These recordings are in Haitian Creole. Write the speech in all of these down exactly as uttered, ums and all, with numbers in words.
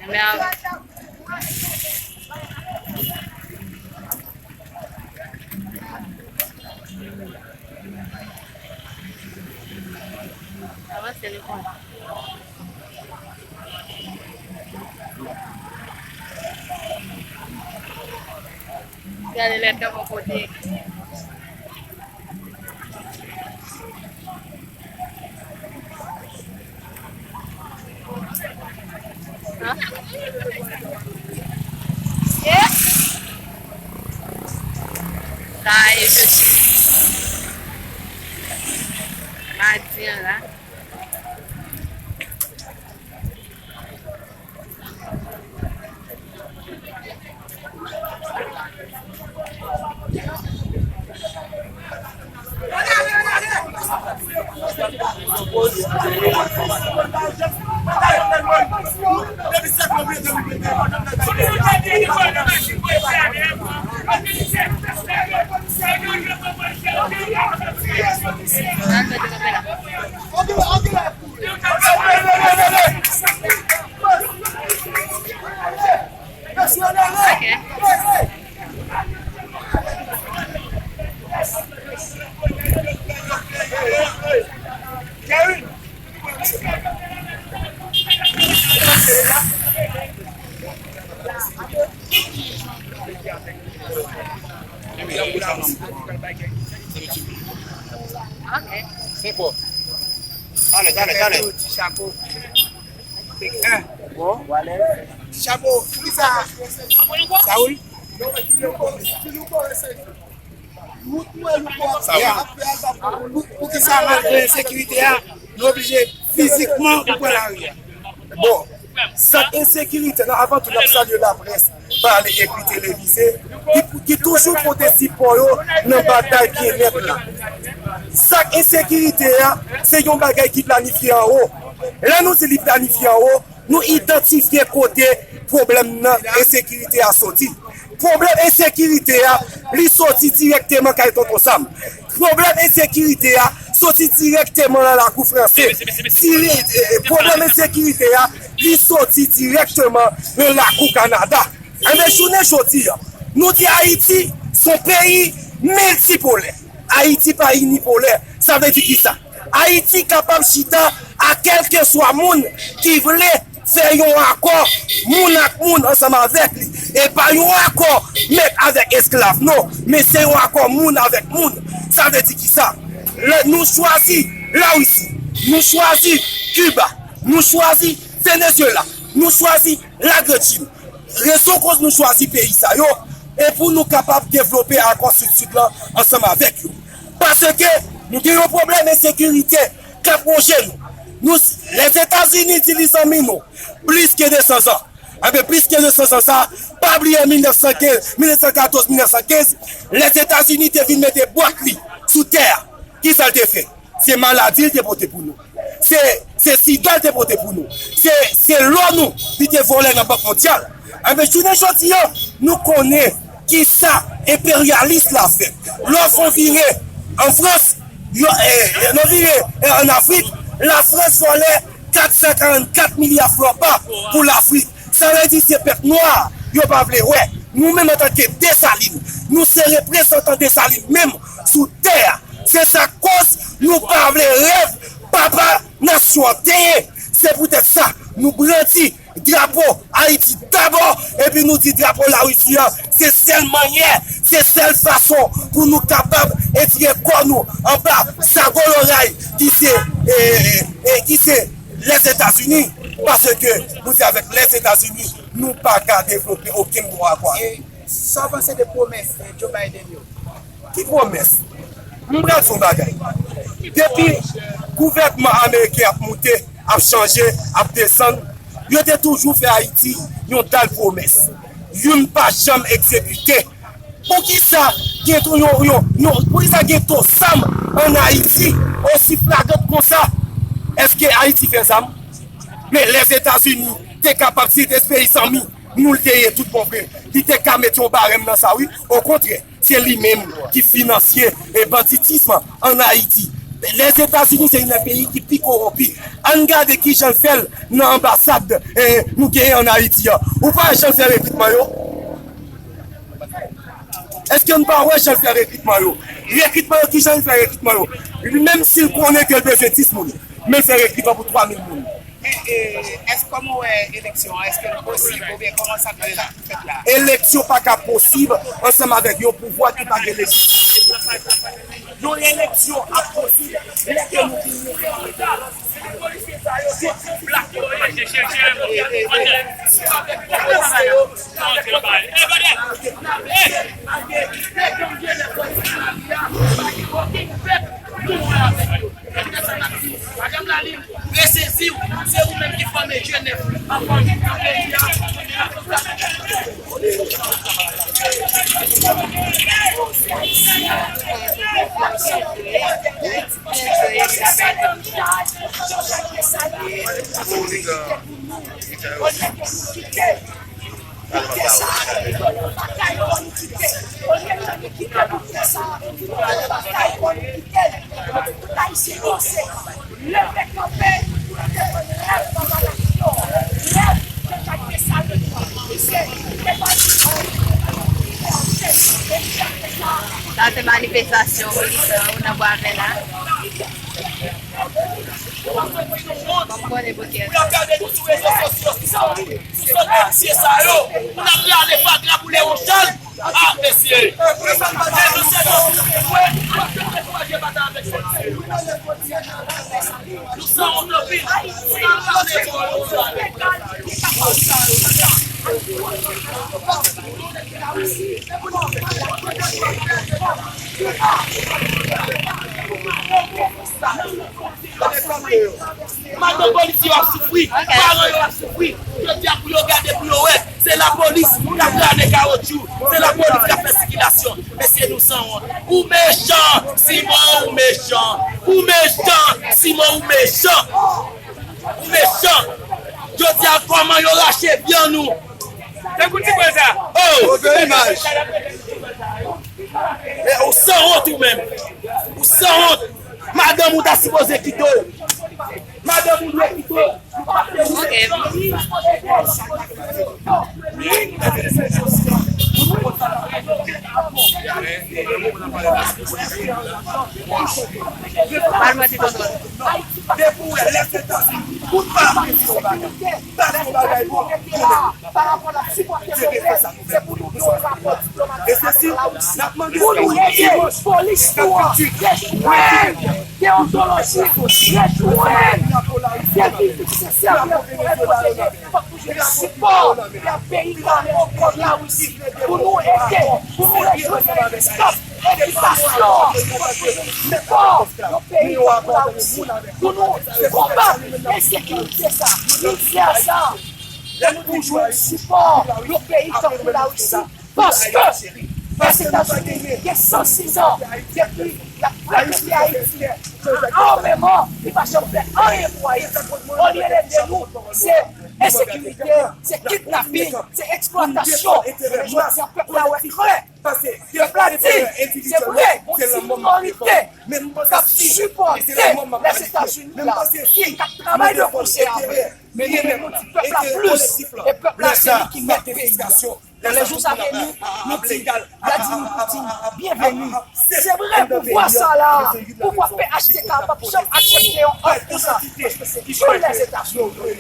Mèv. Avanse, nou konn. Gade lèt nan bò kote. Sa e jodi. Madi an la. Ok. Ale, ale, ale. Ti chapo. Bon, wale. Ti chapo, poukisa? Saoul? Pou, poukisa malgre ensekirite a, nou oblije fizikman pou pran lari a? Bon, sa k ensekirite la, avan tou, n ap salye laprès, pale, ekri, televize, ki, ki toujou pote sipò yo nan batay byennèt la. Sa k ensekirite a, se yon bagay ki planifye anwo. Lè nou di li planifye anwo, nou idantifye kote pwoblèm nan ensekirite a soti. Pwoblèm ensekirite a, li soti dirèkteman kay Tonton Sam. Pwoblèm ensekirite a soti dirèkteman nan lakou franse. Dire-, e, e, pwoblèm ensekirite a, li soti dirèkteman nan lakou Kanada. Enben, jounen jodi a, nou di Ayiti se yon peyi miltipolè. Ayiti pa inipolè. Sa vle di kisa? Ayiti kapab chita a kèlkeswa moun ki vle fè yon akò moun ak moun ansanm avèk li. E pa yon akò mèt avèk esklav, non, men se yon akò moun avèk moun. Sa vle di kisa? Lè nou chwazi Larisi, nou chwazi Kiba, nou chwazi Venezyela, nou chwazi Lagrandchim. Rezon koz nou chwazi peyi sa yo, e pou nou kapab devlope akò Sid-Sid lan ansanm avèk yo. Paske nou gen yon pwoblèm ensekirite k ap wonje nou. Nou, Lèzetazini di li zanmi nou plis ke de san zan. Enben, plis ke de san zan sa, pa bliye mil nèf san kenz, mil nèf san katòz, mil nèf san kenz, Lèzetazini te vin mete bwat li sou tè a. Kisa l te fè? Se maladi l te pote pou nou. Se, se sida l te pote pou nou. Se, se lò nou li te vòlè nan Bank Mondyal. Enben, jounen jodi a, nou konnen kisa enperyalis la fè. Lè w fè yon vire an Frans, yo, eh, lè w vire, eh, an Afrik, Lafrans vòlè kat san karannkat milya fran pa pou Lafrik. Sa vle di se pèp nwa yo pa vle wè. Nou menm antanke Desalin, nou se reprezantan Desalin menm sou tè a. Se sa k koz nou pa vle rèv papa nasyon an te ye. Se poutèt sa, nou brandi drapo Ayiti dabò, epi nou di drapo Larisi an, se sèl mannyè, se sèl fason pou nou kapab etire kò nou anba zago loray ki se, e, e, e, ki se Lèzetazini, paske nou di avèk Lèzetazini, nou pa ka devlope okenn bon akò avè yo. E sa w panse de pwomès, eh, Joe Biden yo? Ki pwomès? M pral di w yon bagay. Depi gouvènman ameriken ap moute, ap chanje, ap desann, yo te toujou fè Ayiti yon dal pwomès. Youn pa janm egzekite. Poukisa gen to-, yon, yon, yon, poukisa gen to zam ann Ayiti osi flagrant konsa? Èske Ayiti fè zam? Men Lèzetazini te kapab, si te peyi zanmi nou l te ye tout bon vre, li te ka mete yon barèm nan sa, wi. Okontrè, se li menm ki finansye e banditism ann Ayiti. Lèzetazini se youn nan peyi ki pi kowonpi. Ann gade kijan l fè l nan anbasad, eh, nou genyen ann Ayiti a. Ou pa wè jan l fè rekritman yo? Èske n pa wè jan l fè rekritman yo? Rekritman yo, kijan l fè rekritman yo? Li menm si l konnen ke l bezwen dis moun, men l fè rekritman pou twa mil moun. Men, eh, èske kòman w wè eleksyon an? Èske l posib oubyen kòman sa pral la, fèt la? Eleksyon pa ka posib ansanm avèk yon pouvwa ki pa gen lejitimite. Yon eleksyon ap posib lè ke nou vin mete an plas. Madanm Lalin, resezi w, se ou menm ki fòme Jenèf, anfan, nan peyi a. Olye ke nou kite, kite sa, kite batay pou nou kite, olye ke nou kite pou kite sa, kite batay pou nou kite, tout Ayisyen konsekan, leve kanpe pou nou defann rèv Baba Nasyon, rèv Jean Jacques Dessalines, ki se defann libète, libète, libète. Sa se manifestasyon militan yo nan Bwavè la. Pou y ap gade nou sou rezo sosyo, sou sòt de visye sa yo, pou n ap rale fatra pou Lewon Chal. Ah, mesye! Mesye, nou se nou. Nou sanwont anpil. Madanm polisye yo ap soufri, paran yo ap soufri. Jodi a pou yo gade, pou yo wè, se lapolis k ap rale kawotchou, se lapolis k ap fè sikilasyon. Mesye, nou sanwont. Ou mechan, Simon, ou mechan. Ou mechan, Simon, ou mechan. Ou mechan. Jodi a, kòman yo rache vyann ou? Tankou ti bwè sa. Oh! Move imaj. E ou sanwont ou menm. Ou sanwont. Madanm ou ta sipoze kite w. Madanm ou dwe kite w. Ok. Pral mwen ti tonton. Depi w wè Lèzetazini, ou pa apresye yon bagay. Pa di yon bagay bon, yo menm. Pa rapò l ap sipòte Jovenel, se pou nou gen yon rapò diplomatik avèk Larisi. Pou nou ede polis nou an rejwenn deontoloji, rejwenn deviz esansyèl ke nou reprezante. Fòk nou jwenn sipò nan peyi Larisi kont Larisi pou nou ede, pou nou rejwenn rezistans. Edikasyon, sipò, yon peyi tankou Larisi, pou nou konbat ensekirite sa, mizè sa, pou nou jwenn sipò yon peyi tankou Larisi, paske Lèzetazini gen san sis an depi y ap frekante Ayiti, an ameman, li pa janm fè anyen pou Ayiti. Olye l ede nou, se ensekirite, se kidnaping, se eksplwatasyon. Men jodi a, pèp la wè klè. Pèp la di, se vre, gon ti minorite k ap sipòte Lèzetazini la, ki, k ap travay de konsè avè l. Men nou menm, nou di pèp la plis, e pèp la se li ki mèt peyi a. Lè jou sa vini, nou di, Vladimir Poutine, byenveni. Se vre, pouvwa sa la, pouvwa P H T K p ap janm aksepte yon òf konsa, paske se vi Lèzetazini.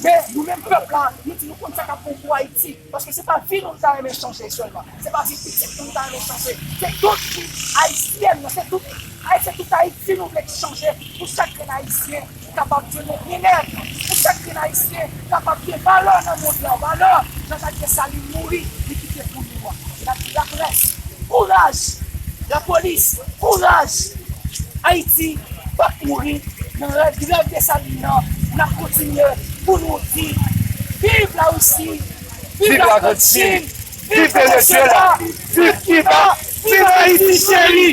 Men nou menm pèp la, nou di nou konn sa k ap bon pou Ayiti. Paske se pa vi nou nou ta renmen chanje sèlman. Se pa vi pitit nou nou ta renmen chanje. Se tout vi ayisyèn nan, se tout, ay, se tout Ayiti nou vle chanje pou chak grenn Ayisyen kapab jwenn yon byennèt, pou chak grenn Ayisyen kapab gen valè nan mond lan, valè Jean Jacques Dessalines mouri, li kite pou nou an. N ap di laprès, kouraj! Lapolis, kouraj! Ayiti p ap mouri. Nan rèv, rèv Desalin nan, n ap kontinye pou nou di, viv Larisi, viv Lagrand Chin, viv Venezuela, viv Kiba, viv Ayiti cheri!